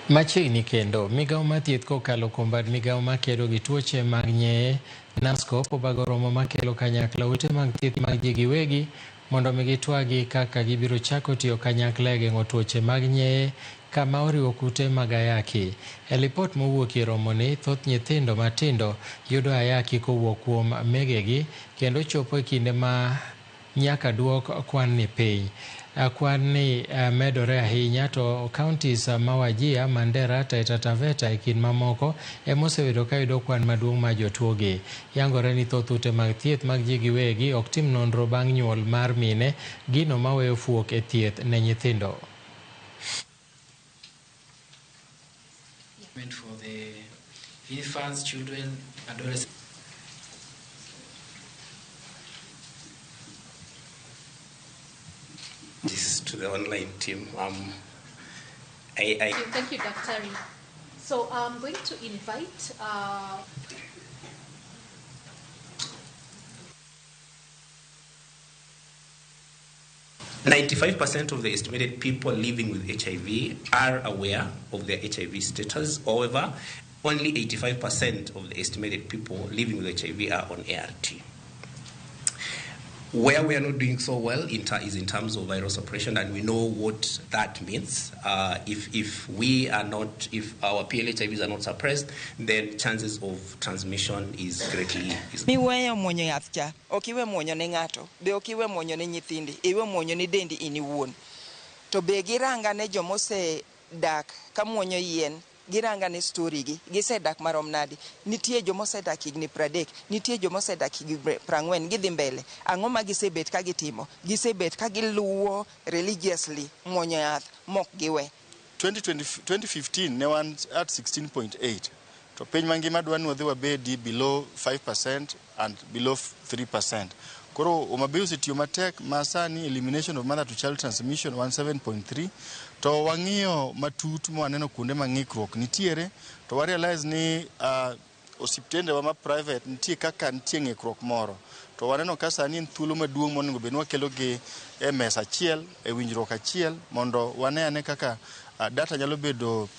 Machiegni kendo, migawo mar thieth kokalo kuom bad migawo makedo gi tuoche mag nyeye, NASCOP obago romo makelo kanyakla ute mag thieth mag ji giwegi mondo mi gitwagi kaka gibiro chako tiyo kanyakla e geng'o tuoche mag nyeye kama oriwo kute mag ayaki. E lipot mowuokie romoni, thoth nyithindo matindo yudo ayaki kowuok kuom megegi kendo chopo e kinde ma nyaka duok kwan ni piny. Kwan ni medore ahinya to counties ma Wajir, Mandera, Taita Taveta e kind mamoko ema osebedo ka yudo kwan maduong' mar jotuogi. Yangore ni thoth ute mag thieth mag ji giwegi ok tim nonro bang' nyuol mar mine, gino maweyo fuok e thieth ne nyithindo. For the infants, children, adolescents. This is to the online team. Thank you, Daktari. So I'm going to invite... 95% of the estimated people living with HIV are aware of their HIV status. However, only 85% of the estimated people living with HIV are on ART. Where we are not doing so well is in terms of viral suppression, and we know what that means. If we are not, if our PLHIVs are not suppressed, then chances of transmission is greatly. Mi weyo muonyo yath cha, ok iwe muonyo ne ng'ato, be ok iwe muonyo ne nyithindi, iwe muonyo ne dendi in iwuon. To be giranga ne jomose dak ka muonyo yien, giranga ne story gi, gisedak marom nadi. Nitie jomosedak higni 30, nitie jomosedak higni 40, gidhi mbele. Ang'o ma gisebet ka gitimo? Gisebet ka giluwo religiously muonyo yath mok giwe. 2015 ne wan at 16.8. To piny mangima dwa ni wadhi wabedi below 5% and below 3%. Koro Homa Bay osetiyo matek ma sani elimination of mother to child transmission 17.3. To wang'iyo matut ma waneno kuonde ma ng'ikruok nitiere, to wa realize ni osiptende wa ma private nitie kaka nitie ng'ikruok moro. To waneno ka sani en thuolo maduong' monego bed ni wakelo gi e mesa achiel, e winjruok achiel, mondo wane ane kaka data nyalo bedo,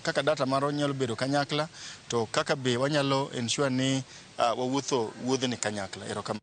kaka data marwa nyalo bedo kanyakla, to kaka be wanyalo ensure ni wawuotho wuodhni kanyakla. Erokamano.